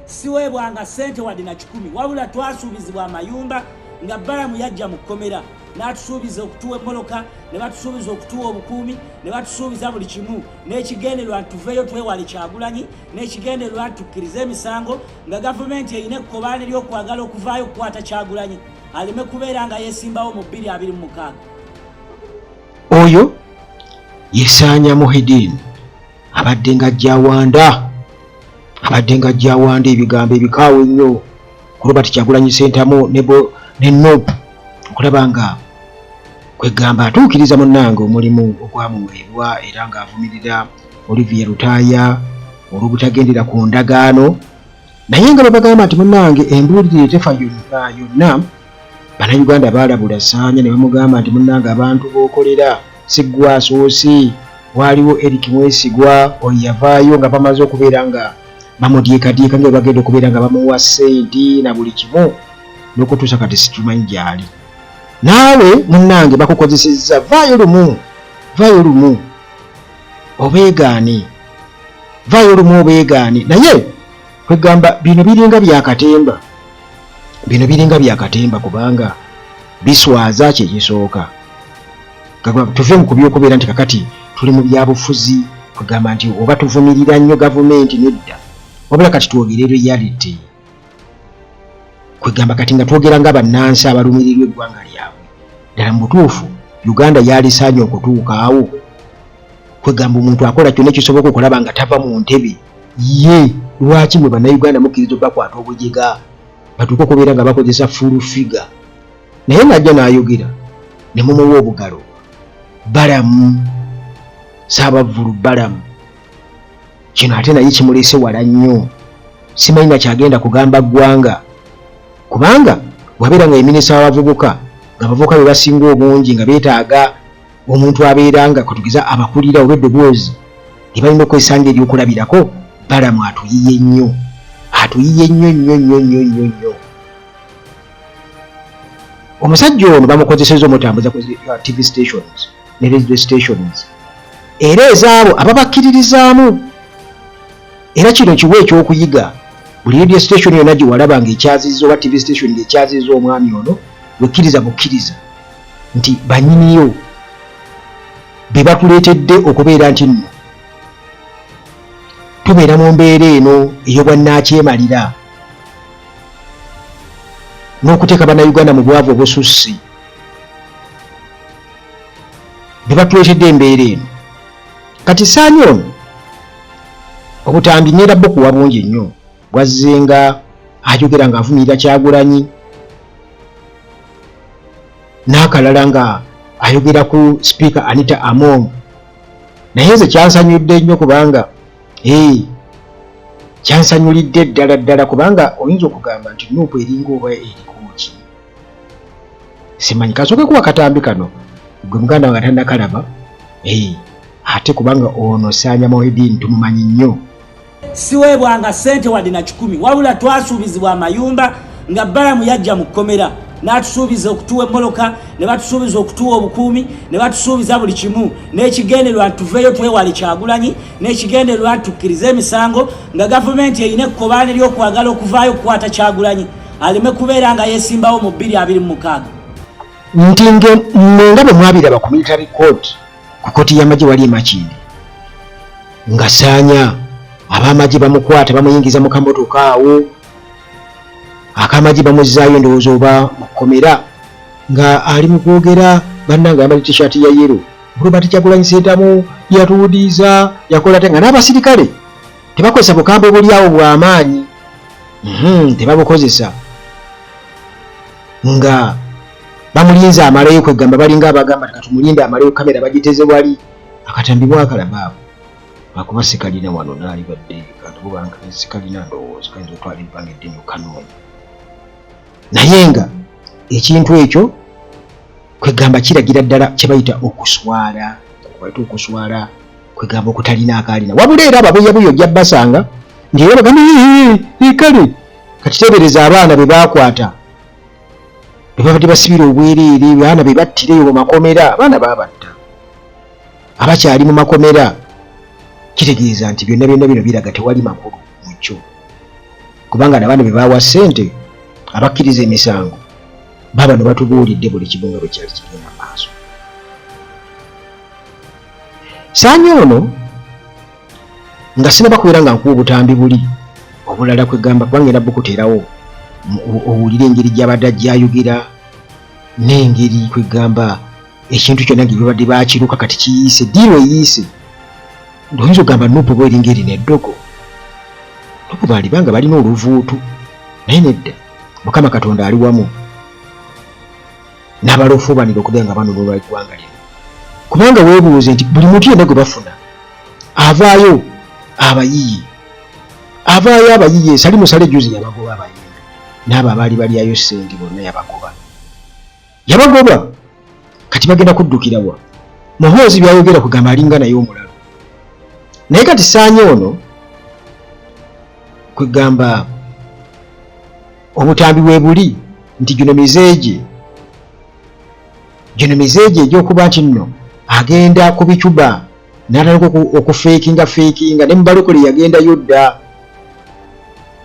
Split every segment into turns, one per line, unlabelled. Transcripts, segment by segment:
Siweebwanga ssente wadde na kikumi, wabula twasuubizibwa amayumba nga Balamu yajja mu kkomera n'atusuubiza okutuwa emmoloka, ne batusuubiza okutuwa obukuumi, ne batusuubiza buli kimu n'ekigendererwa nti tuveeyo twewale Kyagulanyi, n'ekigendererwa nti tukkirize emisango, nga gavumenti erina ekkobaane ly'okwagala okuvaayo okukwata Kyagulanyi aleme kubeera nga yeesimbawo mu 2026.
Oyo ye Saanya Muhideen abadde nga ajja awanda abadde nga ajja awanda ebigambo ebikaawa ennyo ku Robert Kyagulanyi Ssentamu ne NUP, okulaba nga kwegamba atuukiriza munnange omulimu ogwamuweebwa, era ng'avumirira Olivia Lutaaya olw'obutagendera ku ndagaano. Naye nga bwe bagamba nti munnange embuulire tefa yonna yonna, Bannayuganda baalabula Saanya ne bamugamba nti munnange, abantu b'okolera si ggwe asoose. Waaliwo Eric Mwesigwa, oyo yavaayo nga bamaze okubeera nga bamudyekadyeka, nga bagenda okubeera nga bamuwa ssente na buli kimu, n'okutuusa kati situmanyi gy'ali. Naawe munnange bakukozesezza, vaayo lumu, vaayo lumu obeegaane, vaayo lumu obeegaane. Naye kwegamba bino biringa byakatemba, bino biringa byakatemba, kubanga biswaza. Kyekisooka, tuve mu kubyokubeera nti kakati tuli mu byabufuzi, kwegamba nti oba tuvumirira nnyo gavumenti. Nedda, wabula kati twogere reality. Kwegamba kati nga twogera nga bannansi abalumirirwa eggwanga lyabwe ddala mu butuufu, Uganda yalisaanye okutuuka awo kwegamba omuntu akola kyonna ekisoboka okulaba nga tava mu ntebe ye. Lwaki mwe Bannayuganda mukkiriza obakwata obujega batuuke okubeera nga bakozesa full figure, naye ng'ajja n'ayogera ne mumuwa obugalo? Balamu Saabavvulu Balamu kino ate naye kimulese wala nnyo. Simanyi na kyagenda kugamba ggwanga, kubanga wabeera nga eminisita w'abavubuka, nga abavubuka be basinga obungi nga beetaaga omuntu abeera nga katugeza abakulira oba eddoboozi lye balina okwesanga ery'okulabirako. Balamu atuyiye nnyo, atuyiye nnyo nnyo nnyo nnyo nnyo nnyo. Omusajja ono bamukozeseza omutambuza ku TV stations ne radio stations, era ezaabo ababakkiririzaamu. Era kino kiwa ekyokuyiga buli radio station yonna gye walaba ng'ekyazizza oba TV station ng'ekyazizza omwami ono, wekkiriza bukkiriza nti banyiniyo be batuleetedde okubeera nti nno tubeera mu mbeera eno ey'obwannakyemalira n'okuteeka Bannayuganda mu bwavu obususse, be batuleetedde embeera eno. Kati Saanya ono obutambi ngenda bukuwa bungi nnyo bwazzenga ayogera ng'avumirira Kyagulanyi, n'akalala nga ayogera ku Sipiika Anita Among. Naye nze kyansanyudde nnyo, kubanga ee kyansanyulidde ddala ddala, kubanga oyinza okugamba nti NUP eringa oba eriko ki, simanyi. Kasooke kuwa katambi kano gwe muganda wange atannakalaba. Ee ate kubanga ono Saanya Muhideen tumumanyi nnyo.
Siweebwanga ssente wadde na kikumi, wabula twasuubizibwa amayumba nga Balamu yajja mu kkomera n'atusuubiza okutuwa emmoloka, ne batusuubiza okutuwa obukuumi, ne batusuubiza buli kimu n'ekigendererwa nti tuveeyo twewale Kyagulanyi, n'ekigendererwa nti tukkirize emisango, nga gavumenti erina ekkobaane ly'okwagala okuvaayo okukwata Kyagulanyi aleme kubeera nga yeesimbawo mu 2026.
Nti mwe nga bwe mwabiraba ku military court, ku kooti y'amagye wali e Makindye, nga Saanya ab'amagye bamukwata, bamuyingiza mu kamotoka awo akamagye, bamuzzaayo ndowooza oba mu kkomera, nga ali mu kwogera. Bannange, ayambadde t-shirt ya yellow, Robert Kyagulanyi Ssentamu yatuwudiiza, yakola ate nga n'abasirikale tebakozesa bukambwe buli awo bw'amaanyi, tebabukozesa, nga bamulinze amalayo. Kwegamba balinga abagamba katumulinde amalayo, kamera bagiteze wali. Akatambi bwakalaba ako, akuba sikalina wano, naalibadde kantu bubanga sikalina, ndowooza kayinza okutwala ebbanga eddene okanoonya. Naye nga ekintu ekyo kwegamba kiragira ddala kye bayita okuswala, bayita okuswala, kwegamba okutalina akaalina. Wabula era ababuyabuya ojja basanga nti era bagamba kale kakiteebereza abaana be baakwata, be babadde basibira obwereere, abaana be battireyo mu makomera, abaana baabatta abakyali mu makomera. Kitegeeza nti byonna byonna bino biraga tewali makulu mu kyo. Kubanga nabano be bawa ssente abakkiriza emisango babano batubuulidde buli kimu nga bwe kyali kigenda maaso. Saanya ono nga sinaba kubeera nga nkuwa obutambi buli obulala, kwegamba kubanga era bukuteerawo owulire engeri gy'abadde ajjayogera n'engeri kwegamba ekintu kyonna gye babadde bakiruka kati kiyiise, ddiiru eyiise. Oyinza okugamba Nupu oba eringa erina eddogo, Nupu baaliba nga balina oluvuutu, naye nedda. Mukama Katonda ali wamu n'abalofuubanira okubeera nga banunula eggwanga lino, kubanga weebuuze nti buli muntu yenna gwe bafuna avaayo abayiye, avaayo abayiye. Salimu Sale juzi yabagoba abayimbi n'abo abaali balyayo ssente bonna yabagoba, yabagoba. Kati bagenda kuddukira wa? Muhoozi byayogera kugamba alinga naye omulalu. Naye kati saanya ono kwegamba obutambi webuli nti gino mizeegye, gino mizeegye egyokuba nti nno agenda ku bicuba n'atandika okufeekinga feekinga. Ne mubalokole yagendayo dda,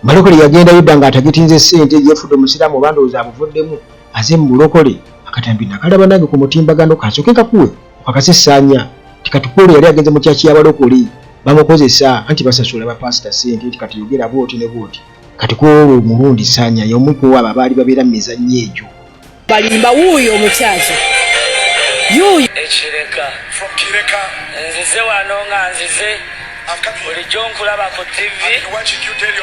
balokole yagendayo dda ng'atagitinze ssente, yeefudde omusiraamu oba ndowooza abuvuddemu aze mu bulokole. Akatambi nakalaba nange ku mutimbagano, kansooke nkakuwe okakase Saanya nti kati kwolwo yali agenze mu kyaki y'abalokole bamukozesa, anti basasula bapasita ssente nti kati yogera bwoti ne bwoti. Kati kwolwo omulundi Saanya y'omu ku abo abaali babeera mu mizannyo egyo.
Balimba wuuyo omukyazo yuuyo.
Ekireka nzize wano nga nzize bulijjo nkulaba ku TV,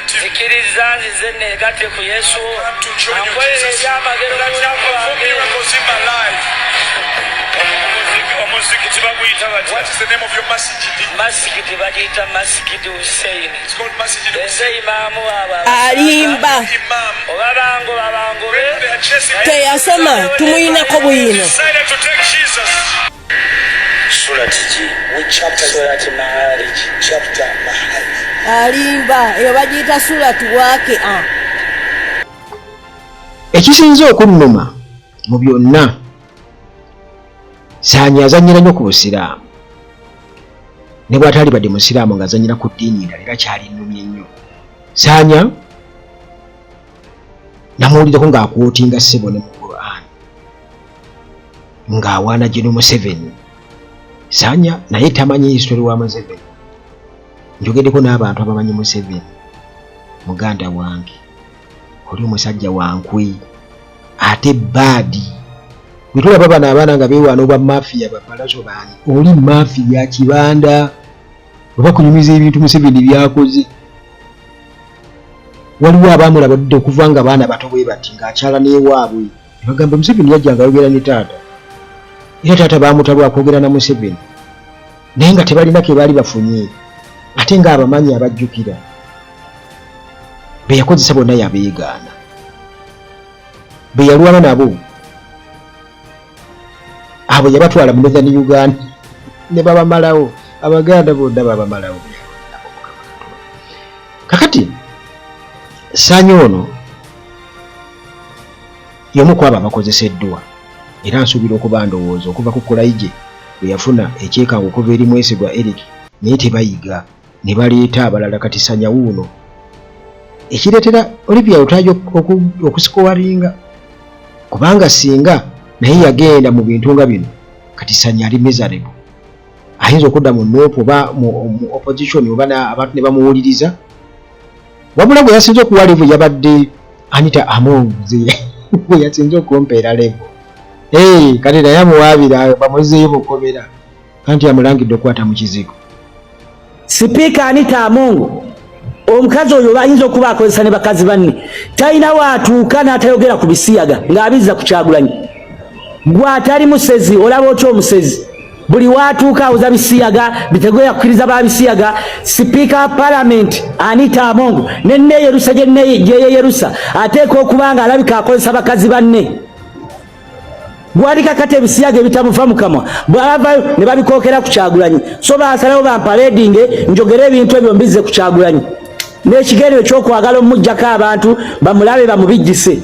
nzikiriza nzize neegatte ku Yesu ankolere ebyamagero mu bulamu bwange.
Omuzikiti baguyita batya?
Masigidi bagiyita Masigidi Hussein. Nze imaamu waabwe.
Alimba.
Oba bangoba bangobe.
Teyasoma, tumuyinako bwino.
Surati ki? Surati Maarij.
Alimba, eyo bagiyita Surati Wakia.
Ekisinze okunnuma mu byonna, Saanya azannyira nnyo ku busiraamu, ne bw'ataalibadde musiraamu ng'azannyira ku ddiini endala era kyalinnumye nnyo. Saanya namuwulireko ng'akwotinga ssebo ne mu Quran ng'awaana gino Museveni. Saanya naye tamanyi history wa Museveni. Njogeddeko n'abantu abamanyi Museveni, muganda wange oli omusajja wankwe ate baadi. Bwe tulaba bano abaana nga beewaana obwa mafiya, bapalaso baani, oli mafiya kibanda bwe bakunyumiza ebintu Museveni byakoze. Waliwo abaamulaba dda okuva nga baana bato bwe bati ng'akyala n'ewaabwe ne bagamba Museveni yajja ng'ayogera ne taata, era taata baamuta lwa kwogera na Museveni, naye nga tebalina ke baali bafunye, ate ng'abamanyi abajjukira be yakozesa bonna yabeegaana, be yalwana nabo abo yabatwala mu Northern Uganda ne babamalawo, Abaganda bonna babamalawo. Kakati Saanya ono y'omu ku abo abakozeseddwa, era nsuubira okuba ndowooza okuva ku Kulayigye bwe yafuna ekyekango okuva eri Mwesigwa Eric, naye tebayiga ne baleeta abalala. Kati Sanya wuuno ekireetera Olivia Lutaaya okusikowaringa, kubanga singa naye yagenda mu bintu nga bino, kati Sanya ali miserable, ayinza okudda mu Nup oba mu opposition oba abantu ne bamuwuliriza. Wabula gwe yasinze okuwa level yabadde Anita Among, gwe yasinze okumpeera level. Hey, kati naye amuwaabira bamuzeeyo bukomera, anti amulangidde okukwata mu kizigo.
Sipiika Anita Among, omukazi oyo ayinza okuba akozesa ne bakazi banne, talina waatuuka n'atayogera ku bisiyaga ng'abizza ku Kyagulanyi. Gwe atali musezi olaba otya omusezi buli waatuuka awoza bisiyaga, bitegoya kukkiriza ba bisiyaga? Sipiika wa Palamenti Anita Among nenneeyerusa gyeyeyerusa ateeka okuba nga alabika akozesa bakazi banne. Gwalika kati ebisiyaga ebitamuva mu kamwa bw'abavayo ne babikookera ku Kyagulanyi. So baasalawo bampaledinge njogere ebintu ebyo mbizze ku Kyagulanyi n'ekigendero ekyokwagala omuggyako abantu bamulabe bamubijjise.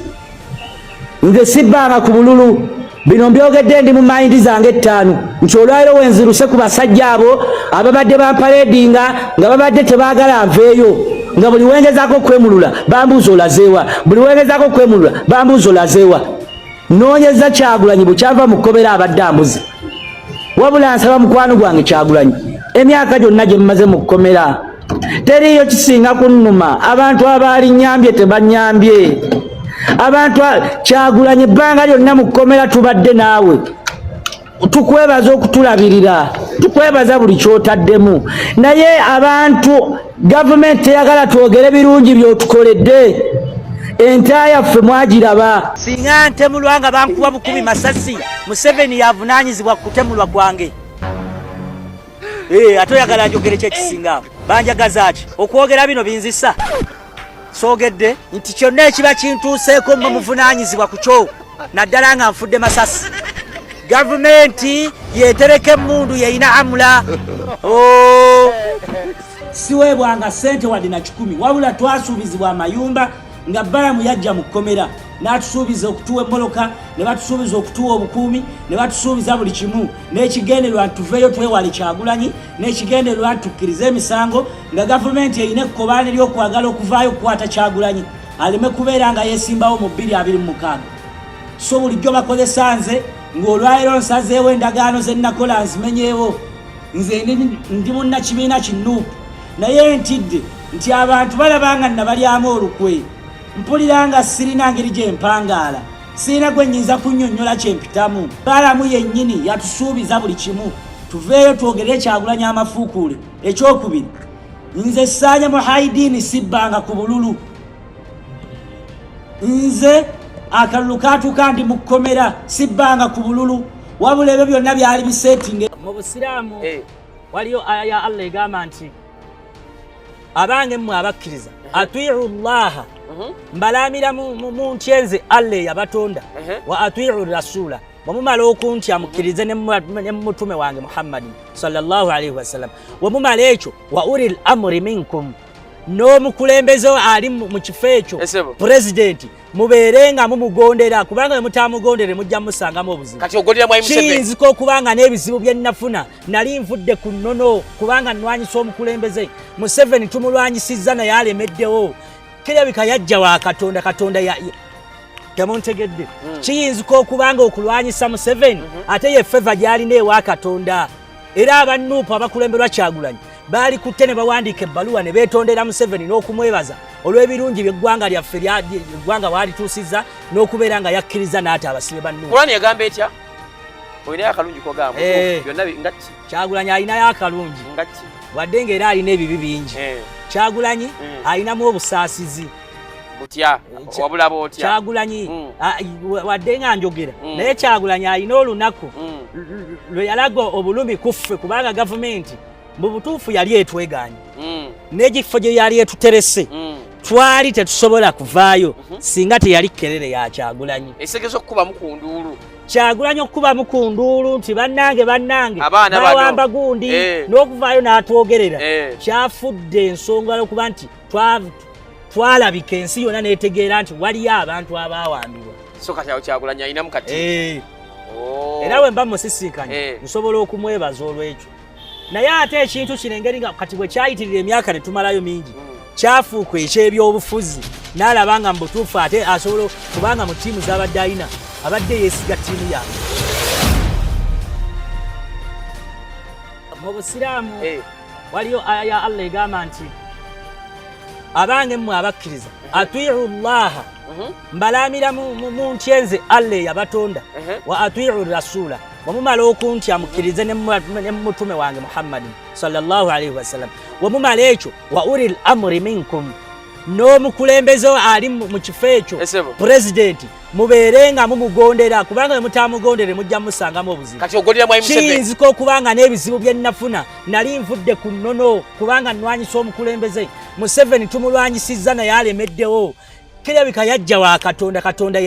Nze sibbanga ku bululu, bino mbyogedde ndi mu mayindi zange 5 nti olwaliro wenziruse ku basajja abo ababadde bampaledinga nga babadde tebaagala nveeyo. Nga buli wengezaako okwemulula bambuuza olazeewa, buli wengezaako okwemulula bambuuza olazeewa. Noonyeza Kyagulanyi bukyava mu kkomera abadde ambuze. Wabula nsaba mukwano gwange Kyagulanyi, emyaka gyonna gye mmaze mu kkomera teriiyo kisinga kunnuma. Abantu abaali nyambye tebanyambye. Abantu Kyagulanyi ebbanga lyonna mu kkomera tubadde naawe, tukwebaza okutulabirira, tukwebaza buli kyotaddemu, naye abantu gavumenti teyagala twogere birungi byotukoledde. Enta yaffe mwagiraba. Singa ntemulwa nga bankuba bukubi masasi, Museveni yavunaanyizibwa ku kutemulwa kwange. Ate oyagala njogere ki ekisinga awo? Banjagaza ki? Okwogera bino binzisa. Soogedde nti kyonna ekiba kintuuseeko mmwe muvunaanyizibwa ku kyo, naddala nga nfudde masasi. Gavumenti yetereka emmundu yeyina amula. Oh. Siweebwanga ssente wadde na kikumi, wabula twasuubizibwa amayumba nga Balamu yajja mu kkomera n'atusuubiza okutuwa emmoloka, ne batusuubiza okutuwa obukuumi, ne batusuubiza buli kimu, n'ekigendererwa nti tuveeyo twewale Kyagulanyi, n'ekigendererwa nti tukkirize emisango, nga gavumenti erina ekkobaane ly'okwagala okuvaayo okukwata Kyagulanyi aleme kubeera nga yeesimbawo mu 2026. So bulijjo bakozesa nze ng'olwaleero nsazeewo endagaano ze nnakola nzimenyeewo. Nze ndi munnakibiina ki Nuupu, naye ntidde nti abantu balaba nga nabalyamu olukwe. Mpulira nga sirina ngeri gye mpangaala, sirina gwe nnyinza kunnyonnyola kye mpitamu. Balamu yennyini yatusuubiza buli kimu, tuveeyo twogere Kyagulanyi amafuukuule. Ekyokubiri, nze Ssaanya Muhayidini sibbanga ku bululu. Nze akalulu katuuka ndi mu kkomera, sibbanga ku bululu, wabula ebyo byonna byali bisetinge. Mu Busiraamu waliyo aya ya Allah egamba nti abange mmwe abakkiriza, atiu llaha, mbalaamira mu ntye nze Allah eyabatonda, wa atiu rasula, bwemumala okuntya mukkirize ne mutume wange Muhammadi sallallahu alaihi wasallam. Bwemumala ekyo, wa ulil amri minkum, n'omukulembeze ali mu kifo ekyo pulezidenti, mubeere nga mumugondera, kubanga bwe mutamugondere mujja musangamu obuzibu. Kiyinzika okuba nga n'ebizibu bye nnafuna nali nvudde ku nnono, kubanga nnwanyisa omukulembeze Museveni, tumulwanyisizza naye alemeddewo. Kirabika yajja wa Katonda, Katonda temuntegedde. Kiyinzika okuba nga okulwanyisa Museveni ate ye feva gy'alina ewa Katonda. Era aba Nuupu abakulemberwa Kyagulanyi baali kutte ne bawandiika ebbaluwa ne beetondera Museveni n'okumwebaza olw'ebirungi by'eggwanga lyaffe, eggwanga waalituusizza n'okubeera nga yakkiriza n'ate abasibe ba Nuupu.
Kurani egamba etya? Olinayo akalungi kogamba? Byonna nga ki?
Kyagulanyi alinayo akalungi
nga ki?
Wadde ng'era alina ebibi bingi. Kyagulanyi alinamu obusaasizi.
Butya? Wabulaba otya?
Kyagulanyi wadde nga njogera, naye Kyagulanyi alina olunaku lwe yalaga obulumi ku ffe, kubanga gavumenti mu butuufu yali etwegaanye n'ekifo gye yali etuterese twali tetusobola kuvaayo singa teyali kerere ya Kyagulanyi.
Esegeza okukubamu ku nduulu.
Kyagulanyi okukubamu ku nduulu nti bannange bannange bawamba gundi, n'okuvaayo n'atwogerera, kyafudde ensonga yokuba nti twalabika ensi yonna n'etegeera nti waliyo abantu abaawambibwa.
So kati awo Kyagulanyi alinamu kati.
Era bwe mba musisinkanye nsobola okumwebaza olw'ekyo. Naye ate ekintu kino engeri nga kati bwe kyayitirira emyaka ne tumalayo mingi, kyafuuka eky'ebyobufuzi, n'alaba nga mu butuufu ate asobola, kubanga mu ttiimu z'abadde alina abadde yeesiga ttiimu yange. Mu Busiraamu waliyo aya ya Allah egamba nti abange mmwe abakkiriza, atiu llaha, mbalaamira mu ntye nze Allah eyabatonda, wa atiu rasula, bwemumala okuntya mukkirize ne mutume wange Muhammadi sallallahu alaihi wasallam. Bwemumala ekyo, wa ulil amri minkum, n'omukulembeze ali mu kifo ekyo pulezidenti, mubeere nga mumugondera, kubanga bwe mutamugondere mujja musangamu obuzibu. Kiyinzika okuba nga n'ebizibu bye nnafuna nali nvudde ku nnono, kubanga nnwanyisa omukulembeze Museveni, tumulwanyisizza naye alemeddewo. Kirabika yajja wa Katonda, Katonda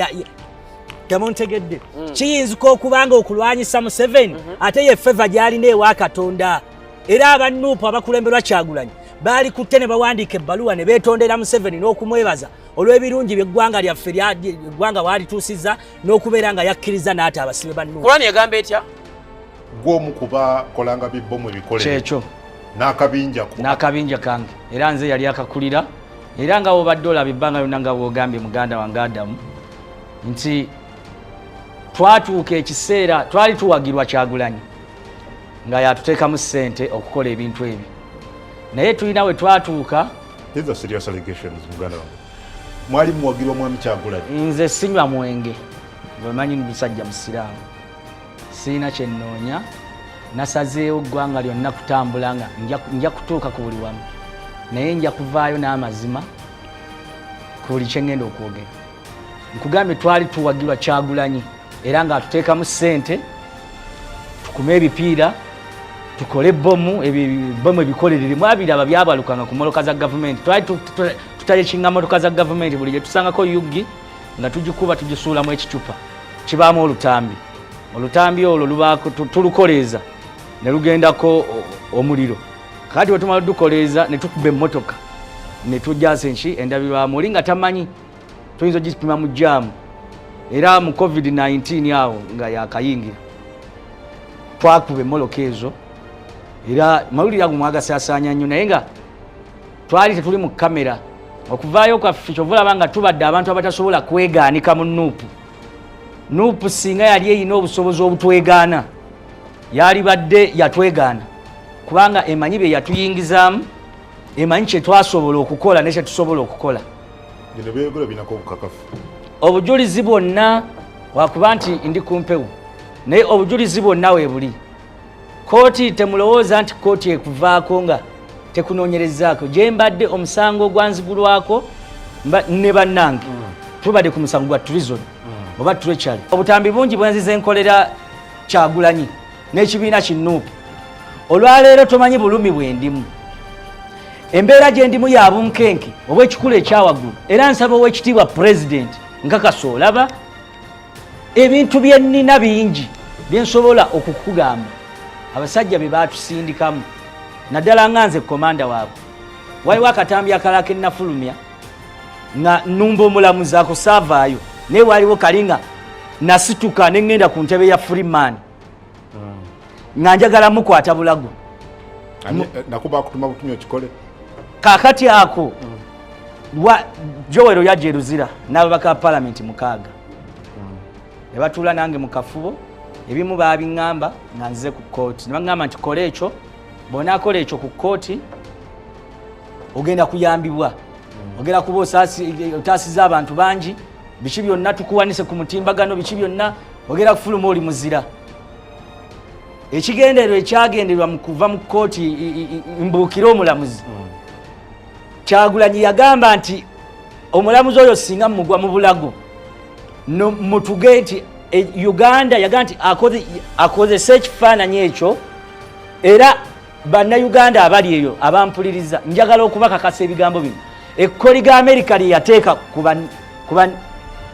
temuntegedde. Kiyinzika okuba nga okulwanyisa Museveni ate ye feva gy'alina ewa Katonda. Era aba Nuupu abakulemberwa Kyagulanyi baali kutte ne bawandiika ebbaluwa ne beetondera Museveni n'okumwebaza olw'ebirungi by'eggwanga lyaffe, eggwanga waalituusizza n'okubeera nga yakkiriza n'ate abasibe ba Nuupu.
Kurani egamba etya?
Gwe omu ku bakolanga bibbomu ebikolere.
Kyekyo.
N'akabinja ko.
N'akabinja kange, era nze yali akakulira. Era nga wobadde olaba ebbanga lyonna, nga bwogambye muganda wange Adamu, nti twatuuka ekiseera twali tuwagirwa Kyagulanyi nga yatuteekamu ssente okukola ebintu ebyo, naye tulina we twatuuka.
These are serious allegations, muganda wange. Mwali muwagirwa mwami Kyagulanyi?
Nze sinywa mwenge, bwemanyi musajja musiraamu, sirina kyennoonya. Nasazeewo ggwanga lyonna kutambula nga nja kutuuka ku buli wamu, naye nja kuvaayo n'amazima ku buli kyengenda okwogera. Nkugambye, twali tuwagirwa Kyagulanyi era ng'atuteekamu ssente tukume ebipiira, tukole bomu, bomu ebikolerere. Mwabiraba byabalukanga ku mmotoka za gavumenti. Twali tutayekinga motoka za gavumenti, buli gye tusangako yugi nga tugikuba, tugisuulamu ekicupa kibaamu olutambi. Olutambi olwo lubaako tulukoleeza ne lugendako omuliro. Kati bwe tumala dukoleeza ne tukuba emmotoka ne tujasa enki endabirwamu, oli nga tamanyi tuyinza ogipima mu jaamu. Era mu COVID-19 awo nga yakayingira, twakuba emmoloka ezo, era mawulire ago mwagasaasaanya nnyo, naye nga twali tetuli mu kamera. Okuvaayo kwaffe, kyova olaba nga tubadde abantu abatasobola kwegaanika mu NUP. NUP singa yali erina obusobozi obutwegaana, yalibadde yatwegaana, kubanga emanyi bye yatuyingizaamu, emanyi kyetwasobola okukola ne kyetusobola okukola.
Bino byeyogera binako obukakafu?
Obujulizi bwonna, wakuba nti ndi ku mpewo, naye obujulizi bwonna weebuli. Kooti, temulowooza nti kooti ekuvaako nga tekunoonyerezaako. Gye mbadde omusango ogwanzigulwako ne bannange, tubadde ku musango gwa treason oba treachery. Obutambi bungi bwenzize nkolera Kyagulanyi n'ekibiina ki NUP. Olwaleero tomanyi bulumi bwendimu, embeera gye ndimu ya bunkenke obw'ekikulu ekyawaggulu. Era nsaba ow'ekitiibwa Pulezidenti, nkakasa olaba ebintu byennina bingi byensobola okukugamba. Abasajja be batusindikamu, naddala nga nze komanda waabwe, waliwo akatambi akalala kenafulumya nga nnumba omulamuzi, ako saavaayo, naye waliwo kali nga nasituka ne ŋŋenda ku ntebe ya Freeman nga njagala mukwata bulago.
Nakuba akutuma butumya okikole?
Kakati ako wa Joel yajja eruzira n'ababaka ba palamenti 6 ne batuula nange mu kafubo. Ebimu baabiŋŋamba nga nzize ku kooti, ne baŋŋamba nti kola ekyo, bw'onaakola ekyo ku kooti ogenda kuyambibwa, ogenda kuba otaasiza abantu bangi, biki byonna tukuwanise ku mutimbagano, biki byonna, ogenda kufuluma oli muzira. Ekigendererwa ekyagendererwa mu kuva mu kooti mbuukire omulamuzi Kyagulanyi, yagamba nti omulamuzi oyo singa mugwa mu bulago mutuge nti Uganda, yagamba nti akozese ekifaananyi ekyo. Era Bannayuganda abali eyo abampuliriza, njagala okubakakasa ebigambo bino. Ekkoli ga Amerika lye yateeka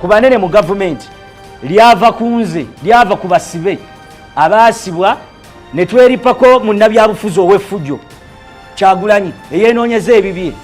ku banene mu gavumenti lyava ku nze, lyava ku basibe abaasibwa ne tweripako munnabyabufuzi ow'effujjo Kyagulanyi eyeenoonyeza ebibye.